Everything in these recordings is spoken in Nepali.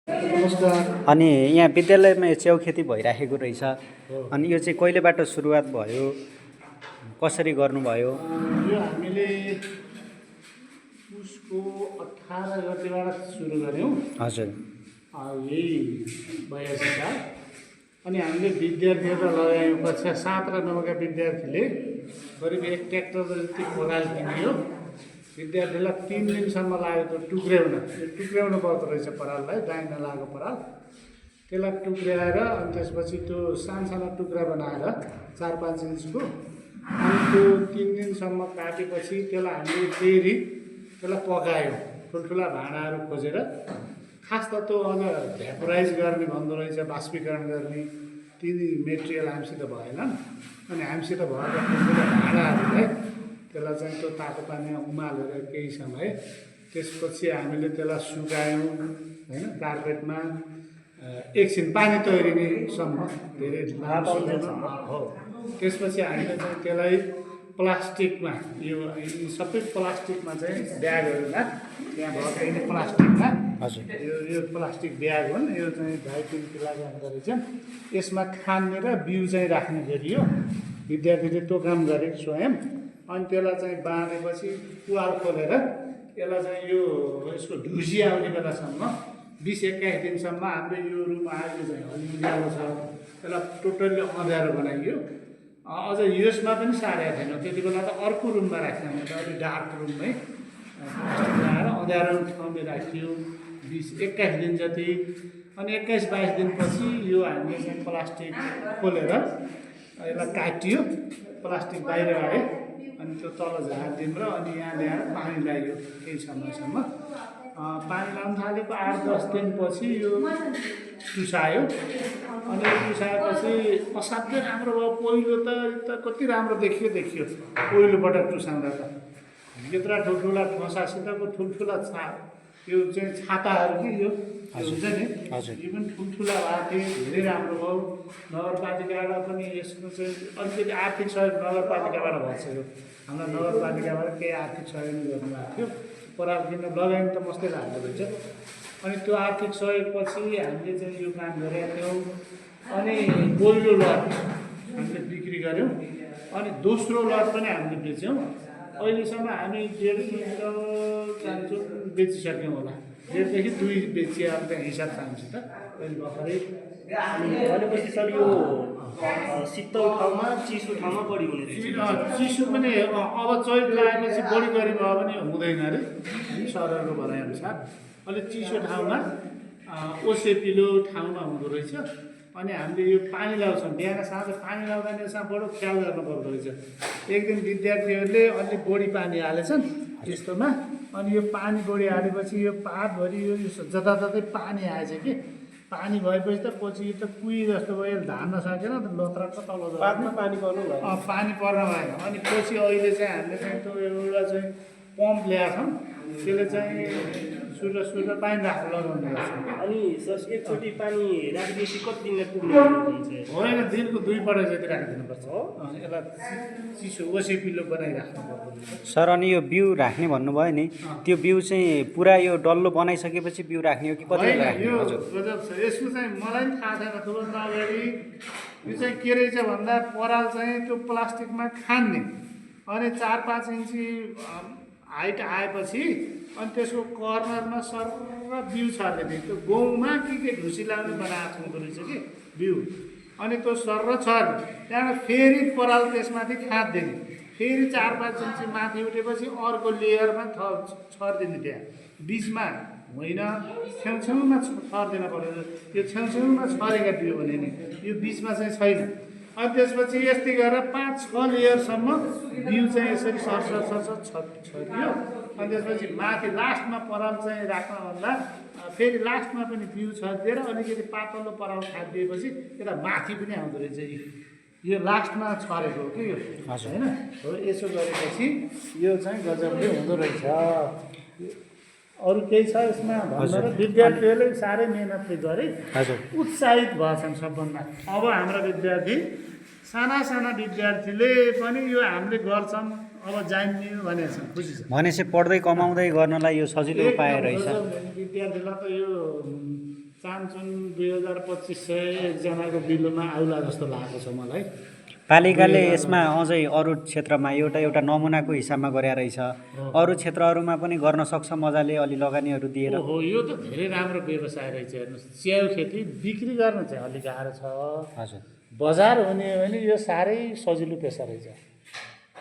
नमस्कार। अनि यहाँ विद्यालयमा यो च्याउ खेती भइराखेको रहेछ। अनि यो चाहिँ कहिलेबाट सुरुवात भयो, कसरी गर्नुभयो? यो हामीले उसको 18 गतेबाट सुरु गऱ्यौँ। हजुर। यही 82 साल। अनि हामीले विद्यार्थीहरूलाई लगायौँ। कक्षा 7 र 9का विद्यार्थीले करिब 1 ट्र्याक्टर जति पराल किनियो। विद्यार्थीलाई 3 दिनसम्म लाग्यो त्यो टुक्र्याउनु पर्दो रहेछ पराललाई, दाइँ नलागेको पराल। त्यसलाई टुक्र्याएर अनि त्यसपछि त्यो साना टुक्रा बनाएर 4-5 इन्चको, अनि त्यो 3 दिनसम्म काटेपछि त्यसलाई हामीले फेरि त्यसलाई पकायौँ ठुल्ठुला भाँडाहरू खोजेर। खास त त्यो अझ भ्यापोराइज गर्ने भन्दो रहेछ, बाष्पीकरण गर्ने, ती मेटेरियल हामीसित भएनन्। अनि हामीसित भएका ठुल्ठुला भाँडाहरूलाई त्यसलाई चाहिँ त्यो तातो पानीमा उमालेर केही समय, त्यसपछि हामीले त्यसलाई सुकायौँ होइन, कार्पेटमा एकछिन पानी तैरिनेसम्म, धेरै लामो हो। त्यसपछि हामीले चाहिँ त्यसलाई प्लास्टिकमा, यो सबै प्लास्टिकमा चाहिँ ब्यागहरूमा, त्यहाँ भएका यिनी प्लास्टिकमा, यो प्लास्टिक ब्याग हुन्। यो चाहिँ 2.5-3 किलोको हुँदो रहेछ। यसमा खाने र बिउ चाहिँ राख्ने गरियो। विद्यार्थीले त्यो काम गरे स्वयं। अनि त्यसलाई चाहिँ बाँधेपछि पुवाल खोलेर यसलाई चाहिँ यसको ढुसी आउने बेलासम्म 20-21 दिनसम्म हाम्रो यो रुम आएको चाहिँ अलि उज्यालो छ, त्यसलाई टोटल्ली अँध्यारो बनाइयो। अझ यसमा पनि सारेको थिएन त्यति बेला, त अर्को रुममा राख्ने त अलिक डार्क रुममै लगाएर अँध्यारो ठाउँमा राखियो 20-21 दिन जति। अनि 21-22 दिनपछि यो हामीले चाहिँ प्लास्टिक खोलेर यसलाई काटियो, प्लास्टिक बाहिर आयो। अनि त्यो तल झारिदिउँ र अनि यहाँ ल्याएर पानी लगायो केही समयसम्म। पानी लाउनु थालेको 8-10 दिनपछि यो चुसायो। अनि चुसाएपछि असाध्यै राम्रो भयो। पहिलो त कति राम्रो देखियो पहिलोपटक चुसाउँदा त। यत्रा ठुल्ठुला ठोसासितको ठुल्ठुला यो चाहिँ छाताहरू कि यो हुन्छ नि, यो पनि ठुल्ठुला भएको थियो। धेरै राम्रो भयो। नगरपालिकाबाट पनि यसको चाहिँ अलिकति आर्थिक सहयोग नगरपालिकाबाट भएछ। यो हाम्रो नगरपालिकाबाट केही आर्थिक सहयोग गर्नुभएको थियो। पराल किन्न लगायौँ त मस्तै लाग्दो रहेछ। अनि त्यो आर्थिक सहयोगपछि हामीले चाहिँ यो काम गरेका थियौँ। अनि पहिलो लट हामीले बिक्री गऱ्यौँ। अनि दोस्रो लट पनि हामीले बेच्यौँ। अहिलेसम्म हामी 1.5 किलो चान्चो बेचिसक्यौँ होला। 1.5देखि 2 बेचियो। अब त्यहाँ हिसाब छ हामीसित अहिले भर्खरै। भनेपछि सर यो शीतल ठाउँमा, चिसो ठाउँमा बढी हुने चिसो पनि अब चैत लागेपछि बढी गरी भयो भने हुँदैन अरे सरहरूको भनाइअनुसार। अलिक चिसो ठाउँमा, ओसेपिलो ठाउँमा हुँदो रहेछ। अनि हामीले यो पानी लगाउँछौँ, बिहान साँझ पानी लगाउँदा यसमा बडो ख्याल गर्नुपर्दो रहेछ। एक दिन विद्यार्थीहरूले अलिक बढी पानी हालेछन् त्यस्तोमा। अनि यो पानी बढी हालेपछि यो पातभरि यो जताततै पानी आएछ कि। पानी भएपछि त पछि यो त कुही जस्तो भयो, धान्न सकेन त लत्रक्क तल पातमा पानी पर्नु भयो। पानी पर्न भएन। अनि पछि अहिले चाहिँ हामीले चाहिँ त्यो एउटा चाहिँ पम्प ल्याएको छौँ। त्यसले चाहिँ सुर पानी राखेर लगाउने गर्छ। अनि सर एकचोटि पानी राखिदिएपछि कति दिनलाई पुग्ने हुन्छ? होइन, दिनको 2 पटक जति राखिदिनुपर्छ हो। यसलाई चिसो ओसेपिलो बनाइराख्नु पर्छ। सर, अनि यो बिउ राख्ने भन्नुभयो नि, त्यो बिउ चाहिँ पुरा यो डल्लो बनाइसकेपछि बिउ राख्ने हो कि कति बेला राख्ने? यो गजब छ। यसको चाहिँ मलाई पनि थाहा छैन। तुरन्त अगाडि यो चाहिँ के रहेछ भन्दा पराल चाहिँ त्यो प्लास्टिकमा खान्ने। अनि 4-5 इन्ची हाइट आएपछि अनि त्यसको कर्नरमा सर बिउ छर्ने। त्यो गहुँमा के ढुसी लाग्ने बनाएको हुँदो रहेछ कि बिउ। अनि त्यो सर छर्ने, त्यहाँबाट फेरि पराल त्यसमाथि खाँदिने। फेरि 4-5 इन्ची माथि उठेपछि अर्को लेयरमा छरिदिने। त्यहाँ बिचमा होइन, छेउछेउमा छरिदिन पर्यो। यो छेउछेउमा छरेका बिउ भने नि यो बिचमा चाहिँ छैन। अनि त्यसपछि यस्तै गरेर 5-6 लेयरसम्म बिउ चाहिँ यसरी छरियो। अनि त्यसपछि माथि लास्टमा पराल चाहिँ राख्नुभन्दा फेरि लास्टमा पनि बिउ छरिदिएर अलिकति पातलो पराल खादिएपछि यता माथि पनि आउँदो रहेछ। यो लास्टमा छरेको हो कि यो, होइन हो। यसो गरेपछि यो चाहिँ गजबले हुँदो रहेछ। अरू केही छ यसमा भनेर विद्यार्थीहरूले साह्रै मेहनत गरे, उत्साहित भएछन् सबभन्दा। अब हाम्रा विद्यार्थी साना विद्यार्थीले पनि यो हामीले गर्छौँ अब जान्ने भनेको छ, खुसी छ। भनेपछि पढ्दै कमाउँदै गर्नलाई यो सजिलो उपाय रहेछ। विद्यार्थीलाई त यो चान्चुन 2500 एकजनाको बिलोमा आउला जस्तो लागेको छ मलाई। पालिकाले यसमा अझै अरू क्षेत्रमा एउटा नमुनाको हिसाबमा गरे रहेछ, अरू क्षेत्रहरूमा पनि गर्न सक्छ मजाले अलि लगानीहरू दिएर। हो यो त धेरै राम्रो व्यवसाय रहेछ। हेर्नुहोस्, च्याउ खेती बिक्री गर्न चाहिँ अलिक गाह्रो छ, हजुर बजार हुने हो भने यो साह्रै सजिलो पेसा रहेछ।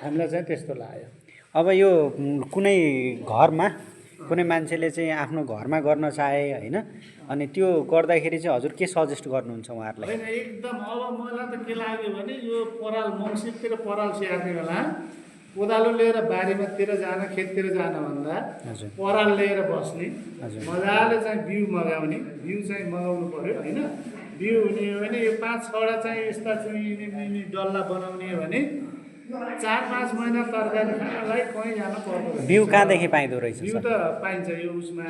हामीलाई चाहिँ त्यस्तो लाग्यो। अब यो कुनै घरमा कुनै मान्छेले चाहिँ आफ्नो घरमा गर्न चाहे होइन, अनि त्यो गर्दाखेरि चाहिँ हजुर के सजेस्ट गर्नुहुन्छ उहाँहरूलाई? होइन एकदम। अब मलाई त के लाग्यो भने यो पराल मङ्सिरतिर पराल स्याहार्ने बेला कोदालो लिएर बारीमातिर जान, खेततिर जानुभन्दा हजुर पराल लिएर बस्ने, हजुर मजाले चाहिँ बिउ मगाउने, बिउ चाहिँ मगाउनु पर्यो होइन। बिउ हुने हो भने यो 5-6वटा चाहिँ यस्ता चाहिँ मिनी डल्ला बनाउने हो भने 4-5 महिना तरकारी खानलाई कहीँ जान पर्दैन। बिउ कहाँदेखि पाइँदो रहेछ बिउ सर? त पाइन्छ यो उसमा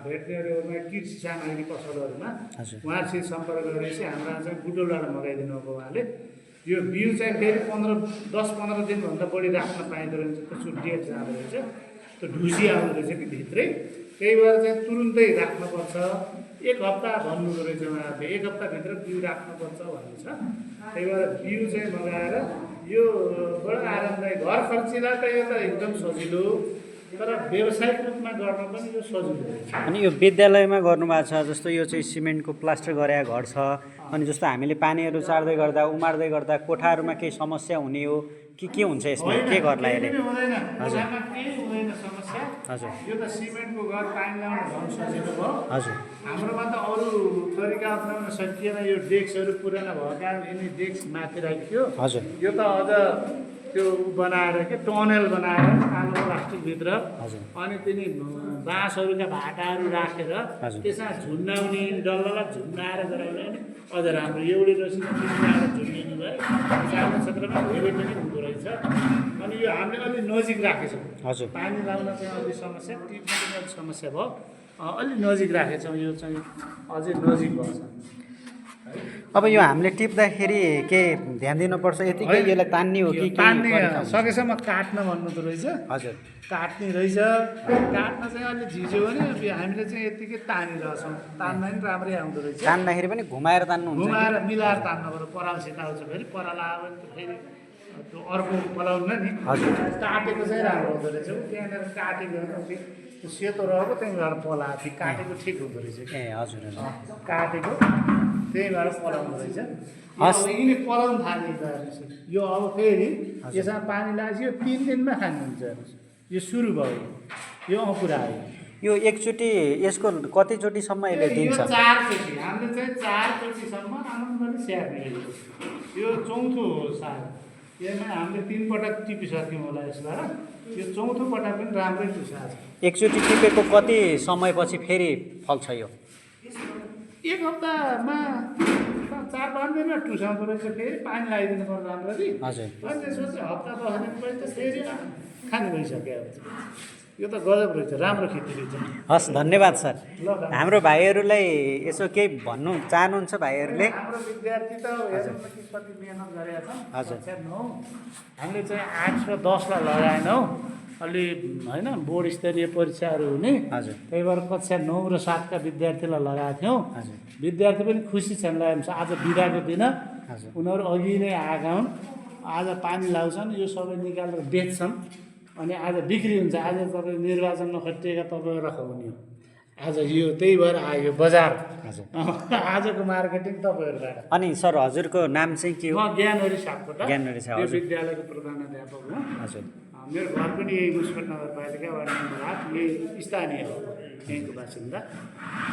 भेटनेरीहरूमा कृषि सामग्री पसलहरूमा हजुर उहाँहरूसित सम्पर्क गरेपछि हाम्रा चाहिँ बुटोलबाट मगाइदिनु भएको उहाँले। यो बिउ चाहिँ फेरि 10-15 दिनभन्दा बढी राख्न पाइँदो रहेछ, त्यसको डेट जाँदो रहेछ, त्यो ढुसी आउँदो रहेछ कि भित्रै। त्यही भएर चाहिँ तुरुन्तै राख्नुपर्छ। 1 हप्ता भन्नुहुँदो रहेछ उहाँहरूले, 1 हप्ताभित्र बिउ राख्नुपर्छ भन्ने छ। त्यही भएर बिउ चाहिँ मगाएर यो बडो आरामदायक, घर खर्चीलाई त यो त एकदम सजिलो, तर व्यावसायिक रूपमा गर्न पनि यो सजिलो रहेछ। अनि यो विद्यालयमा गर्नुभएको छ जस्तो यो चाहिँ सिमेन्टको प्लास्टर गरेको घर छ, अनि जस्तो हामीले पानीहरू चाड्दै गर्दा उमार्दै गर्दा कोठाहरूमा केही समस्या हुने हो कि के हुन्छ यसमा? के गर्ला यसले? हुँदैन, कोठामा केही हुँदैन समस्या। हजुर यो त सिमेन्टको घर, पानी लाउन झन् सजिलो भयो। हजुर हाम्रोमा त अरू तरिका अप्नाउन सकिएन। यो डेस्कहरू पुरानो भएका यिनी डेस्क माथि राखियो। हजुर यो त अझ त्यो बनाएर के टनल बनाएर कालो प्लास्टिकभित्र, हजुर अनि तिनी बाँसहरूका भाटाहरू राखेर हजुर त्यसमा झुन्डाउने, डल्लालाई झुन्डाएर गराउने भने अझ राम्रो। एउटै रसिद झुन्डिनु भयो, ग्रामीण क्षेत्रमा धेरै पनि हुँदो रहेछ। अनि यो हामीले अलि नजिक राखेछौँ। हजुर पानी लाउन चाहिँ अलिक समस्या, टिप्न पनि अलिक समस्या भयो, अलि नजिक राखेछौँ। यो चाहिँ अझै नजिक भएछ। अब यो हामीले टिप्दाखेरि के ध्यान दिनुपर्छ? यतिकै यसलाई तान्ने हो कि तान्ने सकेसम्म काट्न भन्नु त रहेछ। हजुर काट्ने रहेछ। काट्न चाहिँ अलिक झिझ्यो भने हामीले चाहिँ यतिकै तानिरहेछौँ। तान्दा पनि राम्रै आउँदो रहेछ। तान्दाखेरि पनि घुमाएर तान्नुहुन्छ? घुमाएर मिलाएर तान्नु पर्यो। परालसित आउँछ, फेरि पराल आयो भने त फेरि त्यो अर्को पलाउन नि। हजुर काटेको चाहिँ राम्रो हुँदो रहेछ। त्यहाँनिर काटेको त्यो सेतो रहेको, त्यही भएर पलाएको थियो। काटेको ठिक हुँदो रहेछ। ए हजुर हजुर काटेको त्यही भएर पलाउँदो रहेछ। हस्। यिनी पलाउनु थाल्ने हेर्नुहोस्। यो अब फेरि यसमा पानी लागेपछि यो 3 दिनमा खानुहुन्छ। हेर्नुहोस्, यो सुरु भयो, यो अँकुरा आयो। यो एकचोटि यसको कतिचोटिसम्म यसले दिन्छ? यो 4 चोटि हामीले चाहिँ 4 चोटिसम्म आनन्दले स्याहार्ने रहेछ। यो चौथो हो साल। यसमा हामीले 3 पटक टिपिसक्यौँ होला यसबाट। यो चौथो पटक पनि राम्रै टुसाएको छ। एकचोटि टिपेको कति समयपछि फेरि फल्छ यो? 1 हप्तामा 4-5 दिनमा टुसाउँदो रहेछ। फेरि पानी लगाइदिनु पर्छ राम्ररी। हजुर अनि त्यसपछि हप्ता 10 दिनपछि त फेरि खाने भइसक्यो। यो त गजब रहेछ, राम्रो खेती रहेछ। हस्, धन्यवाद सर। ल ल। हाम्रो भाइहरूलाई यसो केही भन्नु चाहनुहुन्छ भाइहरूले? हाम्रो विद्यार्थी त हेर्नु न कति मेहनत गरेका छन्। हजुर। कक्षा 9 हामीले चाहिँ 8 र 10लाई लगाएनौँ। अलि होइन बोर्ड स्तरीय परीक्षाहरू हुने, हजुर त्यही भएर कक्षा 9 र 7का विद्यार्थीलाई लगाएको थियौँ। हजुर विद्यार्थी पनि खुसी छन्। लगाएपछि आज बिदाको दिन हजुर उनीहरू अघि नै आएका हुन्। आज पानी लाउँछन्, यो सबै निकालेर बेच्छन्, अनि आज बिक्री हुन्छ। आज तपाईँ निर्वाचनमा खटिएका तपाईँहरू खुवाउने हो आज यो। त्यही भएर आयो बजार। हजुर आजको मार्केटिङ तपाईँहरूबाट। अनि सर हजुरको नाम चाहिँ के हो? म ज्ञानहरी सापकोटा, ज्ञानहरी सापकोटा। यो विद्यालयको प्रधानाध्यापक हुँ। हजुर मेरो घर पनि यही मुस्कोट नगरपालिका वार्ड नम्बर 8, यही स्थानीय हो, यहीँको बासिन्दा।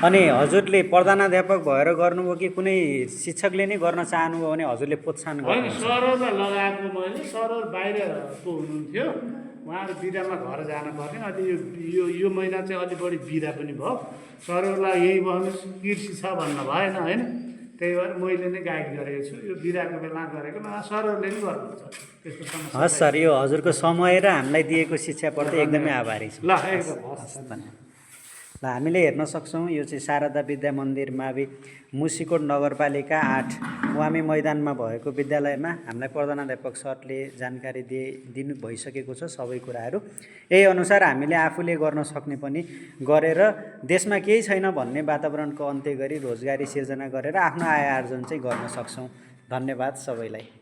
अनि हजुरले प्रधानाध्यापक भएर गर्नुभयो कि कुनै शिक्षकले नै गर्न चाहनुभयो भने हजुरले प्रोत्साहन होइन, गर्नुहुन्छ? सरहरूलाई लगाएको मैले। सरहरू बाहिरको हुनुहुन्थ्यो, उहाँहरू बिदामा घर जानुपर्ने। अहिले यो महिना चाहिँ अलिक बढी बिदा पनि भयो। सरहरूलाई यही भन्नुहोस् कृषि छ भन्न भएन होइन। त्यही भएर मैले नै गाइड गरेको छु। यो बिदाको बेला गरेको नभए सरहरूले नि गर्नुहुन्छ, त्यस्तो समस्या हस् सर, यो हजुरको समय र हामीलाई दिएको शिक्षाप्रति एकदमै आभारी छु। ल एकदम हस्। धन्यवाद। ल हामीले हेर्न सक्छौँ यो चाहिँ शारदा विद्या मन्दिर मावि मुसिकोट नगरपालिका 8 वामे मैदानमा भएको विद्यालयमा हामीलाई प्रधानाध्यापक सरले जानकारी दिनु भइसकेको छ सबै कुराहरू। यही अनुसार हामीले आफूले गर्न सक्ने पनि गरेर देशमा केही छैन भन्ने वातावरणको अन्त्य गरी रोजगारी सिर्जना गरेर आफ्नो आय आर्जन चाहिँ गर्न सक्छौँ। धन्यवाद सबैलाई।